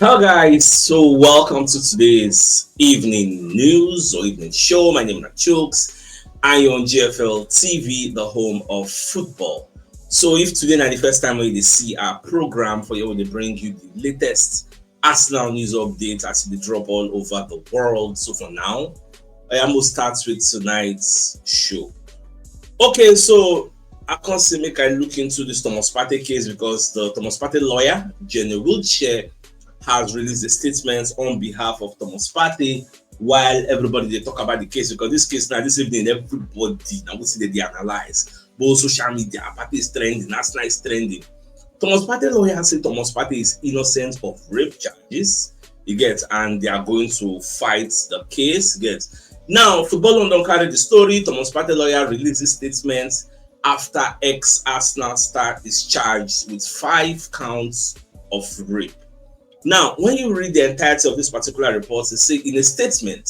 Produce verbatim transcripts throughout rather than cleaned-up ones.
Hello, guys. So, welcome to today's evening news or evening show. My name is Chooks, and you're on G F L T V, the home of football. So, if today na the first time wey you dey see our program, for here we dey bring you the latest Arsenal news updates as e dey drop all over the world. So, for now, I am going to start with tonight's show. Okay, so I can't say make I look into this Thomas Partey case because the Thomas Partey lawyer, Jenny Wiltshire, has released a statement on behalf of Thomas Partey while everybody dey talk about the case, because this case now, this evening, everybody now we see that they analyze both social media. Partey is trending, Arsenal is trending. Thomas Partey lawyer say Thomas Partey is innocent of rape charges. You get, and they are going to fight the case. You get, now, Football London carry the story. Thomas Partey lawyer releases statement after ex-Arsenal star is charged with five counts of rape. Now, when you read the entirety of this particular report, it say in a statement,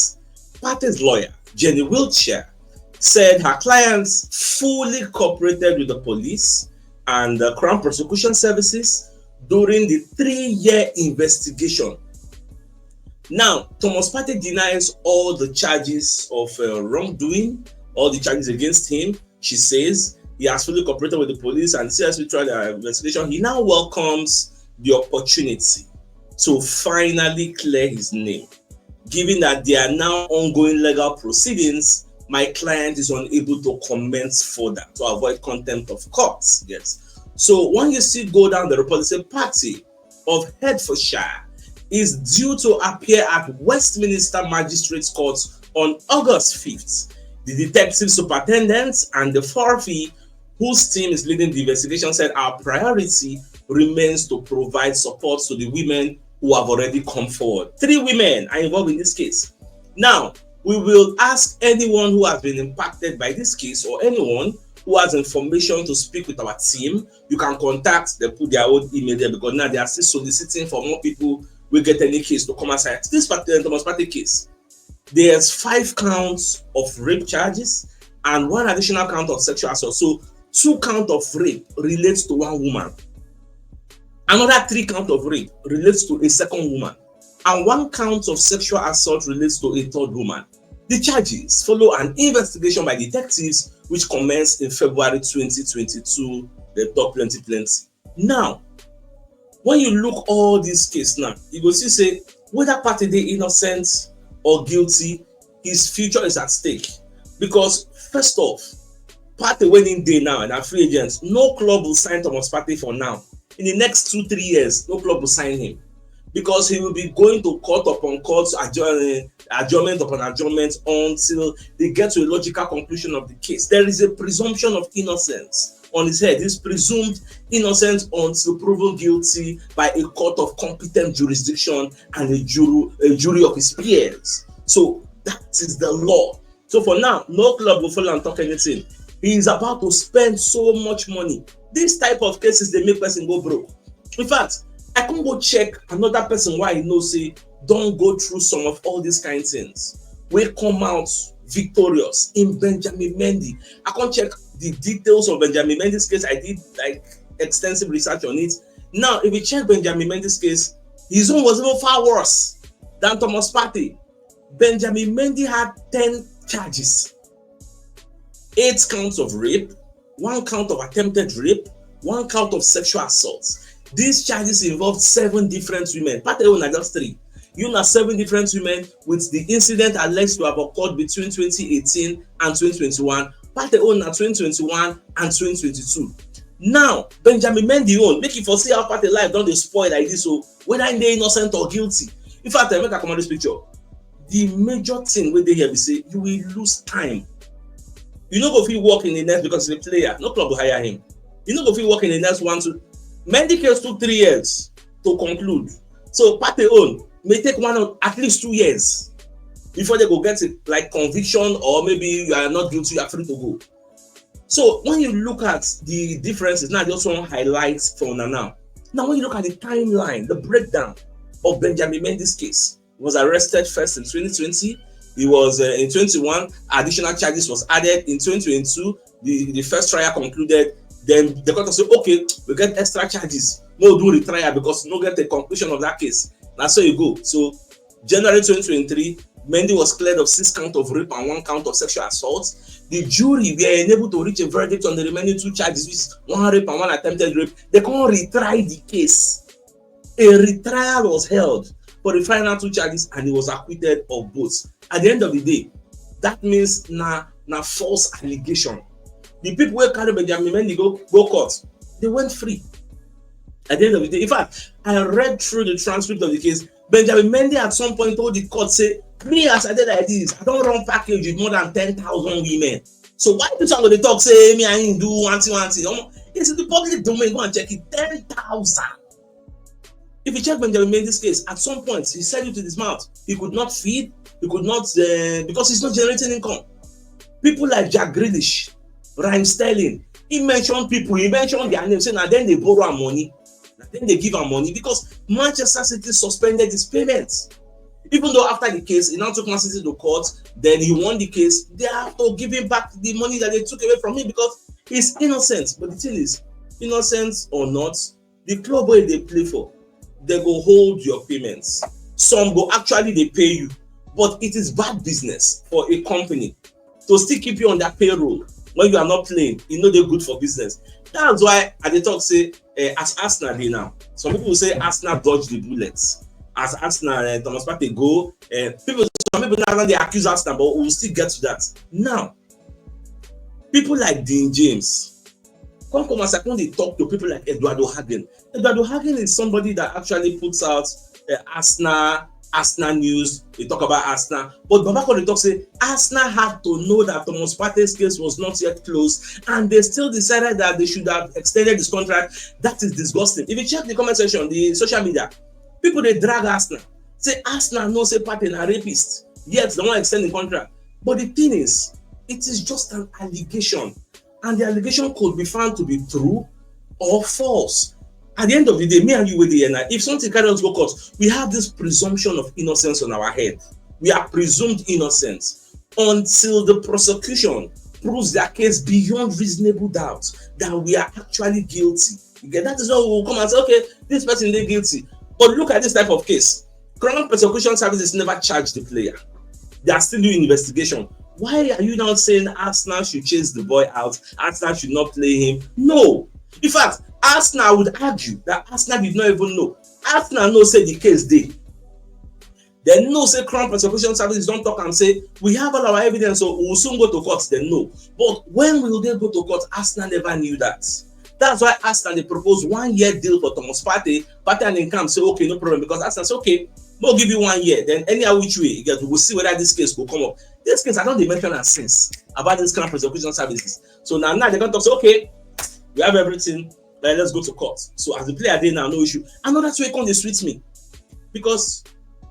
Partey's lawyer, Jenny Wiltshire, said her clients fully cooperated with the police and the Crown Prosecution Services during the three-year investigation. Now, Thomas Partey denies all the charges of uh, wrongdoing, all the charges against him. She says he has fully cooperated with the police and C S P tried the investigation. He now welcomes the opportunity to finally clear his name. Given that there are now ongoing legal proceedings, my client is unable to comment further to avoid contempt of court. Yes. So when you see go down the report, it's a Partey of Hertfordshire is due to appear at Westminster Magistrates Court on August fifth. The detective superintendent and the Farfi, whose team is leading the investigation, said our priority remains to provide support to the women who have already come forward. Three women are involved in this case. Now, we will ask anyone who has been impacted by this case or anyone who has information to speak with our team. You can contact them, put their own email there, because now they are still soliciting for more people wey get any case to come outside. This particular Thomas Partey case, there's five counts of rape charges and one additional count of sexual assault. So two count of rape relates to one woman. Another three count of rape relates to a second woman. And one count of sexual assault relates to a third woman. The charges follow an investigation by detectives which commenced in February twenty twenty-two, the top plenty plenty. Now, when you look all this case now, you go see say whether Partey dey innocent or guilty, his future is at stake. Because first off, Partey wey him dey now and a free agent, no club will sign Thomas Partey for now. In the next two, three years, no club will sign him because he will be going to court upon court, adjourn-, adjournment upon adjournment until they get to a logical conclusion of the case. There is a presumption of innocence on his head. He's presumed innocent until proven guilty by a court of competent jurisdiction and a jury, a jury of his peers. So that is the law. So for now, no club will follow and talk anything. He is about to spend so much money. This type of cases, they make person go broke. In fact, I can go check another person why I know say don't go through some of all these kind things. We come out victorious in Benjamin Mendy. I can check the details of Benjamin Mendy's case. I did like extensive research on it. Now, if you check Benjamin Mendy's case, his own was even far worse than Thomas Partey. Benjamin Mendy had ten charges, eight counts of rape, one count of attempted rape, one count of sexual assault. These charges involved seven different women. Partey own na just three. You na seven different women with the incident alleged to have occurred between twenty eighteen and twenty twenty-one. Partey own na twenty twenty-one and twenty twenty-two. Now, Benjamin Mendy own, make you for see how Partey life don dey spoil like this. So whether he dey innocent or guilty. In fact, I make a command this picture. The major thing wey dey here be say you will lose time. You no go fit work in the next because he's a player. No club will hire him. You no go fit work in the next one, two. Mendy case took three years to conclude. So Partey own may take one or at least two years before they go get it, like conviction, or maybe you are not guilty, you are free to go. So when you look at the differences, now I just want to highlight for una now. Now when you look at the timeline, the breakdown of Benjamin Mendy's case, he was arrested first in twenty twenty. He was uh, in twenty-one, additional charges was added in twenty twenty-two. The, the first trial concluded. Then the court say, okay, we get extra charges. No do retrial because no get the conclusion of that case. That's how you go. So January twenty twenty-three, Mendy was cleared of six counts of rape and one count of sexual assault. The jury were unable to reach a verdict on the remaining two charges, which is one rape and one attempted rape. They can't retry the case. A retrial was held for the final two charges, and he was acquitted of both. At the end of the day, that means na na false allegation. The people who carry Benjamin Mendy go go court, they went free. At the end of the day, in fact, I read through the transcript of the case. Benjamin Mendy at some point told the court, say, "Me, as I did like this, I don't run package with more than ten thousand women. So why do someone talk, say, me and him do one thing, one thing?" It's in the public domain. Go and check it. Ten thousand. If you check Benjamin Mendy's case, at some point, he said it with his mouth. He could not feed, he could not, uh, because he's not generating income. People like Jack Grealish, Raheem Sterling, he mentioned people, he mentioned their names, say, now then they borrow our money. Then they give am money because Manchester City suspended his payments. Even though after the case, he now took Man City to court, then he won the case. They have to give him back the money that they took away from him because he's innocent. But the thing is, innocent or not, the club where they play for, they go hold your payments. Some go actually they pay you, but it is bad business for a company to still keep you on that payroll when you are not playing. E no dey good for business. That's why I dey talk say, eh, as Arsenal dey now, some people say Arsenal dodge the bullets. As Arsenal, eh, Thomas Partey go, eh, people, some people now dey accuse Arsenal, but we will still get to that. Now, people like Dean James, come come as I come dey talk to people like Eduardo Hagen. Eduardo Hagen is somebody that actually puts out, eh, Arsenal, Arsenal news. They talk about Arsenal, but Baba come dey talk say Arsenal had to know that Thomas Partey's case was not yet closed, and they still decided that they should have extended his contract. That is disgusting. If you check the comment section, the social media, people dey drag Arsenal, say Arsenal know say Partey na rapist, yet they wan extend the contract. But the thing is, it is just an allegation, and the allegation could be found to be true or false. At the end of the day, me and you wey dey here now, if something carry us go court, we have this presumption of innocence on our head. We are presumed innocent until the prosecution proves their case beyond reasonable doubt that we are actually guilty. You get? That is why we will come and say, "Okay, this person dey guilty." But look at this type of case. Crown Prosecution Services never charged the player. They are still doing investigation. Why are you now saying Arsenal should chase the boy out? Arsenal should not play him? No. In fact, Arsenal would argue that Arsenal did not even know. Arsenal know say the case dey. They know say Crown Prosecution Services don talk and say, "We have all our evidence, so we will soon go to court." They know. But when will they go to court? Arsenal never knew that. That's why Arsenal dey propose one year deal for Thomas Partey. Partey and him camp say, "Okay, no problem," because Arsenal say, "Okay, we'll give you one year. Then anyhow which way you get, we will see whether this case will come up." This case, I don't mention am since about this Crown Prosecution Services. So now, now they come talk say, "Okay, we have everything. Like, let's go to court." So as the player dey now, no issue. Another thing come dey sweet me because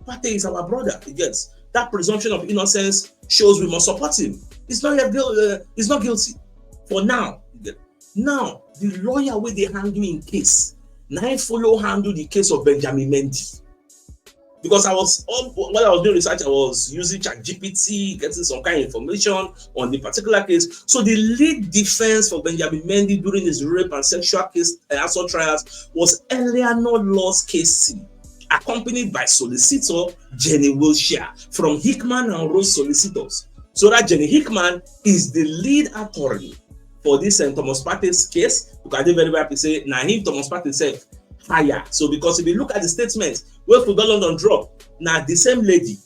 Partey is our brother. You get? That presumption of innocence shows we must support him. He's not yet guil- uh, he's not guilty for now. You get? Now, the lawyer wey dey handle him case, now he follow handle the case of Benjamin Mendy. Because I was all, while I was doing research, I was using ChatGPT, getting some kind of information on the particular case. So the lead defense for Benjamin Mendy during his rape and sexual case, uh, assault trials was Eleanor Laws K C, accompanied by solicitor Jenny Wilshire from Hickman and Rose Solicitors. So that Jenny Hickman is the lead attorney for this, um, Thomas Partey's case. You can do very well to say, "Now him, Thomas Partey himself, hire." So because if you look at the statement wey Football London drop, now the same lady,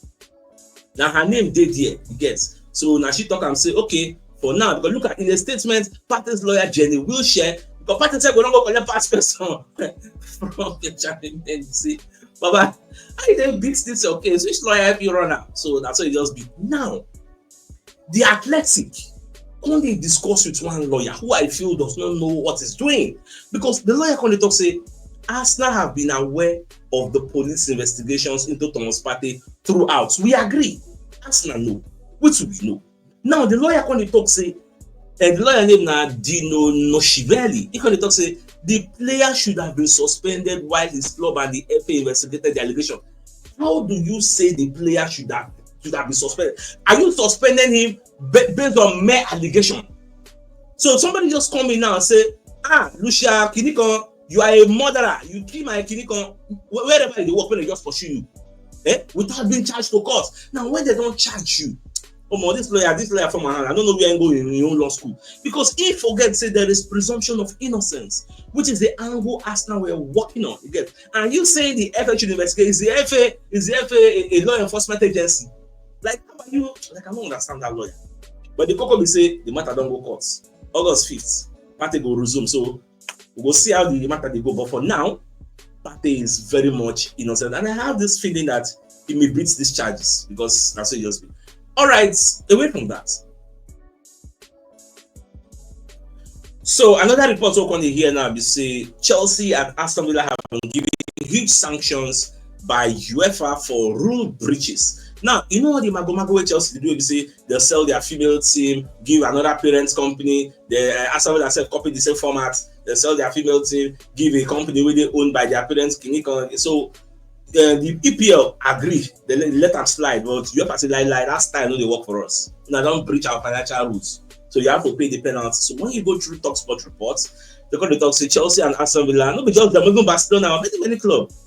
now her name dey there, you get? So now she talk and say, "Okay, for now," because look at in the statement, Partey's lawyer Jenny Wilshire, because Partey said, "We don't go collect pass person from Benjamin Mendy." Say, "Baba, how you dey beat this your case? Which lawyer help you run am?" So that's how it just be. Now, the Athletic come dey discuss with one lawyer who I feel does not know what he's doing, because the lawyer come dey talk say Arsenal have been aware of the police investigations into Thomas Partey throughout. We agree. Arsenal know. Wetin we know? Now the lawyer come dey talk say, and the lawyer name na Dino Noshiveli. He come dey talk say the player should have been suspended while his club and the F A investigated the allegation. How do you say the player should have should have been suspended? Are you suspending him ba- based on mere allegation? So somebody just come in now and say, "Ah, Lucia Kinikan, You are a murderer. You kill my kini kan. Wherever you dey work, when they just pursue you, eh, without being charged to court. Now, when they don't charge you, oh my, this lawyer, this lawyer from Anala, I don't know where I go in your own law school, because he forget say there is presumption of innocence, which is the angle Arsenal were working on. You get, and you saying the F A should investigate, is the F A, is the F A a, a law enforcement agency? Like, how are you? Like, I don't understand that lawyer. But the koko be say the matter don't go court. August fifth, party go resume. So we go see how the matter dey go. But for now, Partey is very much innocent, and I have this feeling that he may beat these charges, because that's what he just be. All right, away from that. So another report we come dey hear now be say Chelsea and Aston Villa have been given huge sanctions by UEFA for rule breaches. Now, you know what the magomago wey Chelsea dey do be say they sell their female team, give another parent company. The uh, Aston Villa sef copy the same format. They sell their female team, give a company wey dey owned by their parents. Kini kan. So uh, the E P L agree, they let, let am slide, but UEFA say, like, like, that style no dey work for us. Una don breach our financial rules, so you have to pay the penalty. So when you go through Talksport reports, they go dey talk say Chelsea and Aston Villa, no be just them, even Barcelona, many, many clubs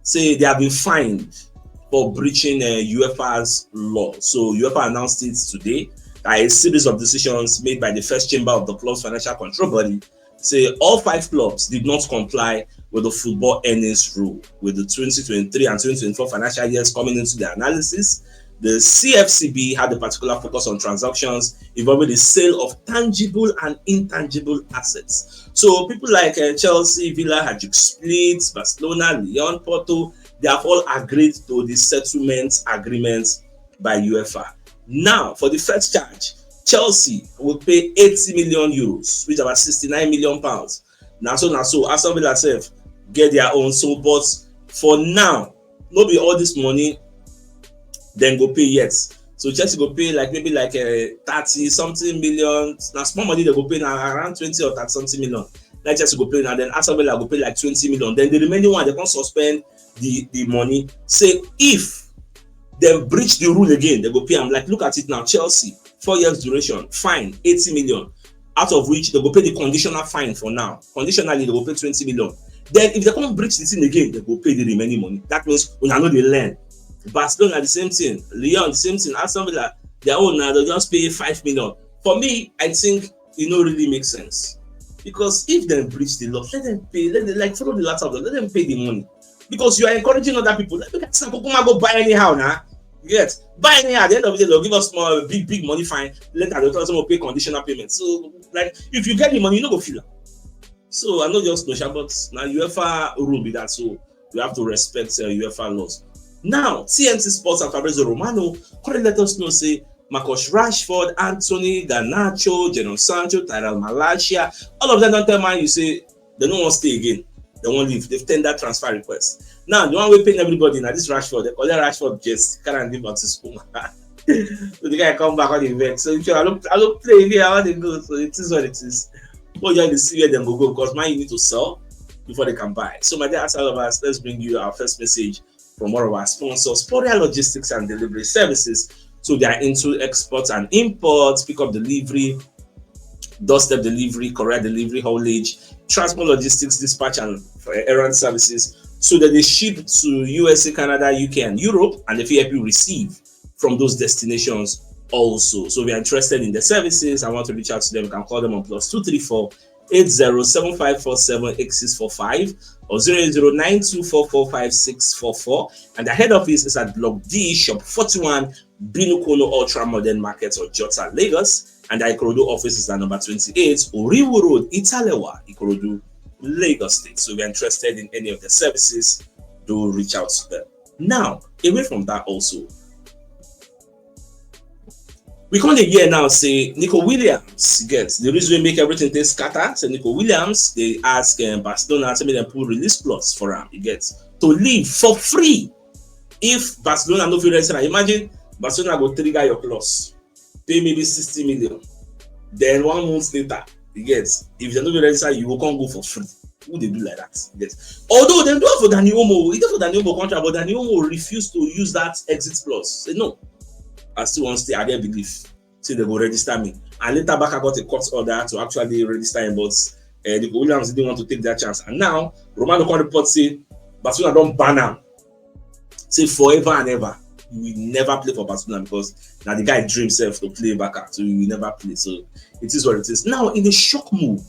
say they have been fined for breaching uh, UEFA's law. So UEFA announced it today that a series of decisions made by the first chamber of the club's financial control body say all five clubs did not comply with the football earnings rule with the twenty twenty-three and twenty twenty-four financial years coming into the analysis. The C F C B had a particular focus on transactions involving the sale of tangible and intangible assets. So people like uh, Chelsea, Villa, Hajduk Split, Barcelona, Lyon, Porto, they have all agreed to the settlement agreement by UEFA. Now, for the first charge, Chelsea will pay eighty million euros, which is about sixty-nine million pounds. Now, so now, so Aston Villa sef get their own. So, but for now, no be all this money then go pay yet. So Chelsea go pay like maybe like a uh, thirty something million. Now small money they go pay now around twenty or thirty something million. Like Chelsea go pay now, then Aston Villa go pay like twenty million. Then the remaining one they can suspend the the money. Say if they breach the rule again, they go pay. I'm like, look at it now. Chelsea, four years duration, fine, eighty million, out of which they go pay the conditional fine for now. Conditionally, they go pay twenty million. Then if they come breach the thing again, they go pay the remaining money. That means we are not the learn. Barcelona, the same thing. Lyon, the same thing. Aston Villa, their own now, they just pay five million. For me, I think it no really make sense. Because if they breach the law, let them pay, let them like follow the latter of them, let them pay the money. Because you are encouraging other people. Let me Kukuma go buy anyhow now. Yes, buy anyhow. At the end of the day, they'll give us more big, big money fine. Later, they'll tell us we'll pay conditional payment. So, like, if you get the money, you no go feel am. So I no just know sha, but na UEFA rule be that, so you have to respect uh, UEFA laws. Now, T M C Sports and Fabrizio Romano come let us know say Marcus Rashford, Anthony, Garnacho, Jadon Sancho, Tyrell Malacia, all of them don tell Man U say they no wan stay again. They wan leave. They've tendered transfer request. Now, the one wey pain everybody na this Rashford. They collect Rashford jersey, carry am give Marcus Cooper. So the guy come back on the event. So if you I don't I don't play here, I want to go. So it is what it is. But you have to see where them go go, because Man U need to sell before they can buy. So my dear Arsenal lovers, let's bring you our first message from one of our sponsors, Poria Logistics and Delivery Services. So they are into exports and imports, pick up delivery, doorstep delivery, courier delivery, haulage, transport logistics, dispatch, and uh, errand services. So that they ship to U S A, Canada, U K, and Europe, and they fit help you receive from those destinations also. So if you're interested in the services, I want to reach out to them. You can call them on plus two three four eight zero seven five four seven eight six four five or zero eight zero nine two four four five six four four. And the head office is at Block D, Shop forty-one, Binukono Ultra Modern Market or Jota, Lagos. And the Ikorodu office is at number twenty-eight, Oriwu Road, Italewa, Ikorodu, Lagos State. So if you're interested in any of the services, do reach out to them. Now, away from that also, we come dey hear now say Nico Williams get the reason wey make everything dey scatter. Say Nico Williams dey ask um, Barcelona say make dem put release clause for am. You get to leave for free if Barcelona no fit register. Imagine Barcelona go trigger your clause, pay maybe sixty million, then one month later, you get, if dem no fit register, you go come go for free. Who dey do like that? Yes. Although dem do it for Dani Olmo, e dey for Dani Olmo contract, but Dani Olmo refuse to use that exit clause. Say no, I still wan stay. I get belief say they go register me. And later back I got a court order to actually register him, but Nico Williams didn't want to take that chance. And now, Romano come report say Barcelona don ban am. Say forever and ever, you will never play for Barcelona because now the guy dream self to play back at, so you will never play. So it is what it is. Now, in a shock move,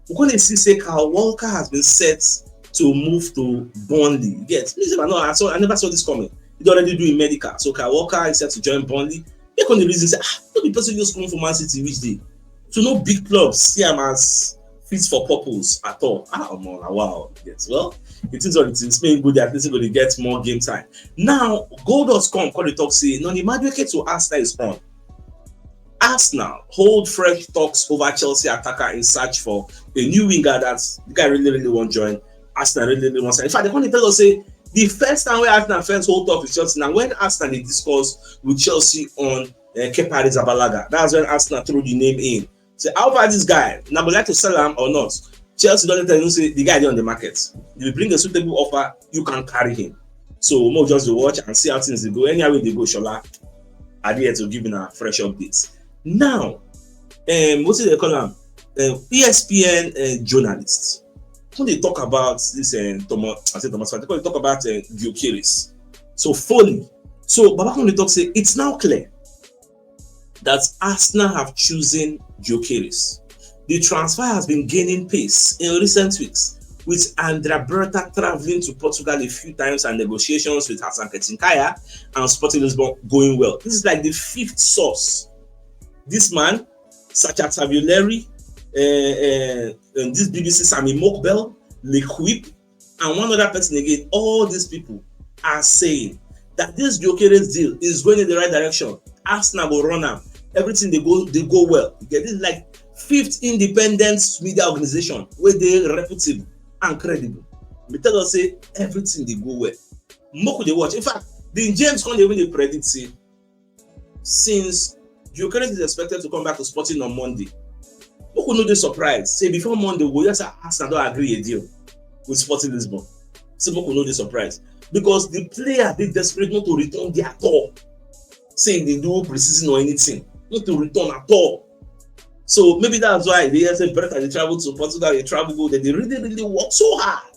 we're going to see say Kyle Walker has been set to move to Burnley. Yes, please, I know I saw I never saw this coming. He already doing medical. So Kyle Walker is set to join Burnley. They come the reason say, ah, no be person just come for Man City which day. So no big clubs see am as fit for purpose at all. Ah, omo, na wow. Yes, well, it is what it is. Spain good, at least go dey get more game time. Now, Goal dot com come dey talk say Noni Madueke to Arsenal is on. Arsenal hold fresh talks over Chelsea attacker in search for a new winger that the guy really, really wan join. Arsenal really, really wan sign. In fact, they come dey tell us say the first time wey Arsenal first hold talk with Chelsea na when Arsenal dey discuss with Chelsea on uh, Kepa Arrizabalaga. That's when Arsenal throw the name in. Say, how about this guy? Now, would like to sell him or not? Chelsea don tell you say the guy dey on the market. If you bring a suitable offer, you can carry him. So we'll just watch and see how things dey go. Anyhow wey dey go, Shola, I dey here to give you a fresh update. Now, um, what do they call am? Um, E S P N uh, journalist. When they talk about this, uh, Thomas, I say Thomas, they talk about uh, Gyökeres. So Foley. So Baba come dey talk say it's now clear that Arsenal have chosen Gyökeres. The transfer has been gaining pace in recent weeks, with Andrea Berta traveling to Portugal a few times and negotiations with Hassan Ketinkaya and Sporting Lisbon going well. This is like the fifth source. This man, Sacha Tavuleri, uh, uh, and this B B C Sami Mokbel, L'Equipe, and one other person again, all these people are saying that this Gyökeres deal is going in the right direction. Arsenal go run am. Everything dey go dey go well. You get this like fifth independent media organization wey dey reputable and credible. They tell us say everything dey go well. Make we dey watch. In fact, the James come dey even dey predict say since Gyökeres is expected to come back to Sporting on Monday, make we no dey surprised say before Monday we go hear say Arsenal don agree a deal with Sporting Lisbon. Say make we no dey surprised because the player dey desperate not to return there at all. Say they do pre-season or anything, not to return at all. So maybe that's why they say Berta dey travel to Portugal, they travel go there. They really, really work so hard.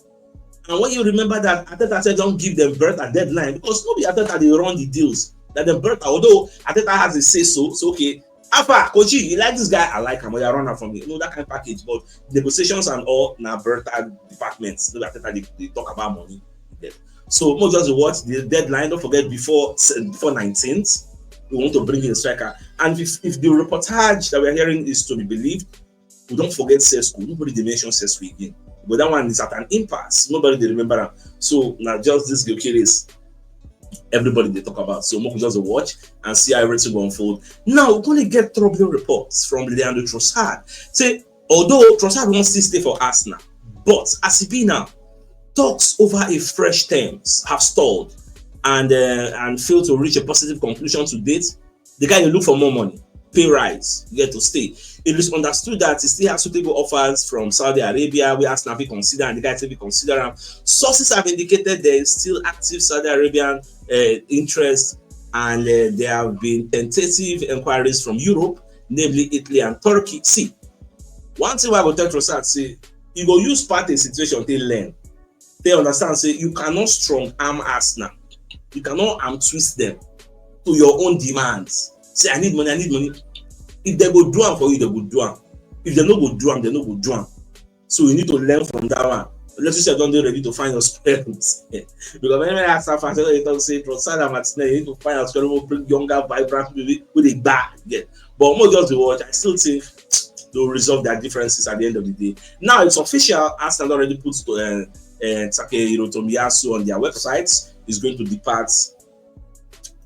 And when you remember that Arteta said don't give them Berta deadline because no be Arteta dey run the deals. That the Berta, although Arteta has a say so, so okay. Alpha, coach, you like this guy? I like him. Oya, run am from me. You know that kind of package, but negotiations and all na Berta departments. No be Arteta dey, dey talk about money. So we just watch the deadline. Don't forget before before nineteenth, we want to bring in a striker. And if, if the reportage that we're hearing is to be believed, we don't forget Sesko. Nobody dey mention Sesko again. But that one is at an impasse. Nobody dey remember am. So now just this Gyökeres everybody dey talk about. So make we just watch and see how everything go unfold. Now we're gonna get troubling reports from Leandro Trossard. Say although Trossard wants to stay for Arsenal, but as e be now, talks over a fresh terms have stalled and uh, and failed to reach a positive conclusion to date. The guy dey look for more money, pay rise, get to stay. It is understood that he still has suitable offers from Saudi Arabia, where Arsenal fit consider and the guy fit consider am. Sources have indicated there is still active Saudi Arabian uh, interest and uh, there have been tentative inquiries from Europe, namely Italy and Turkey. See, one thing I go tell Trossard say, you go use part a situation take learn. They understand say you cannot strong arm Arsenal. You cannot arm twist them to your own demands. Say, I need money, I need money. If they go do am for you, they go do am. If they no go do am, they no go do am. So you need to learn from that one. Let you say don't dey ready to find your strength. Because when I ask fans, they talk say Trossard and Martinez, you need to find your strength, bring younger, vibrant people with a bar. Yeah. But more just the watch, I still think they'll resolve their differences at the end of the day. Now it's official. Arsenal already put uh, uh, Takehiro Tomiyasu on their website. He's going to depart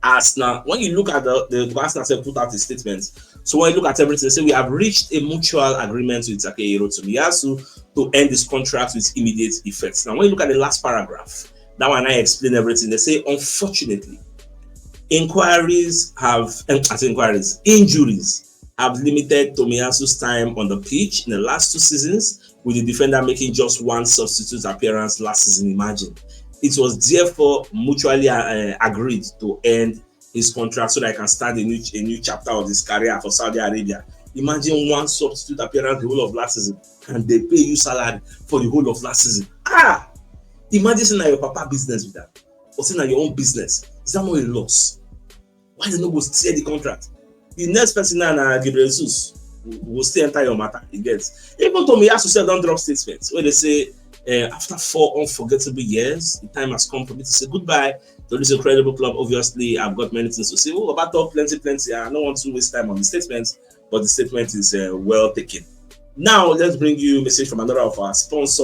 Arsenal. When you look at the, the Arsenal have put out a statement. So when you look at everything, say we have reached a mutual agreement with Takehiro Tomiyasu to end this contract with immediate effect. Now, when you look at the last paragraph, that one I explain everything. They say, unfortunately, inquiries have, eh, as inquiries, injuries have limited Tomiyasu's time on the pitch in the last two seasons, with the defender making just one substitute appearance last season. Imagine. It was therefore mutually uh, agreed to end his contract so that he can start a new, a new chapter of his career for Saudi Arabia. Imagine one substitute appearance the whole of last season, and they pay you salary for the whole of last season. Ah! Imagine say na your papa business with that. Or say na your own business. Is that not a loss? Why they no go tear the contract? The next person now na Gabriel Jesus. We go still enter your matter. You get? Even Tomiyasu sef don drop statement wey dey say, uh, after four unforgettable years, the time has come for me to say goodbye to this incredible club. Obviously, I've got many things to say. Oh, about talk plenty, plenty. I don't want to waste time on the statements, but the statement is uh, well taken. Now, let's bring you a message from another of our sponsor,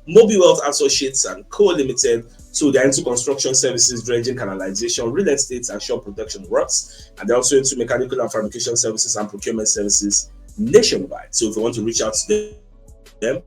Mobi Wealth Associates and Co Limited. So they're into construction services, dredging, canalization, real estate, and shop protection works. And they're also into mechanical and fabrication services and procurement services nationwide. So if you want to reach out to them,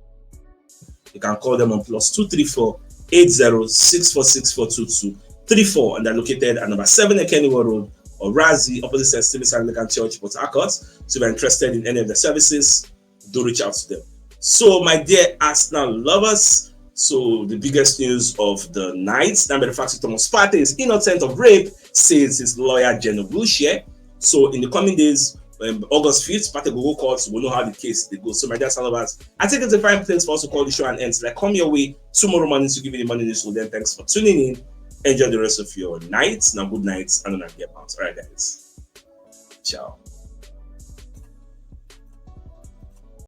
you can call them on plus two three four eight zero six four six four two two three four, and they're located at number seven Ekeniwa Road, Orazi, opposite Saint Stephen's Anglican Church, Port Harcourt. So if you're interested in any of the services, do reach out to them. So, my dear Arsenal lovers, so the biggest news of the night, now the fact that Thomas Partey is innocent of rape, says his lawyer Jenna Wilshere. So in the coming days, um, August fifth, Partey go go court. We'll know how the case they go. So my dear Arsenal lovers, I think it's a fine place for us to call the show and end. Like, come your way tomorrow morning to give you the morning news. So then, thanks for tuning in. Enjoy the rest of your night. Now, good night and on get out. All right, guys. Ciao.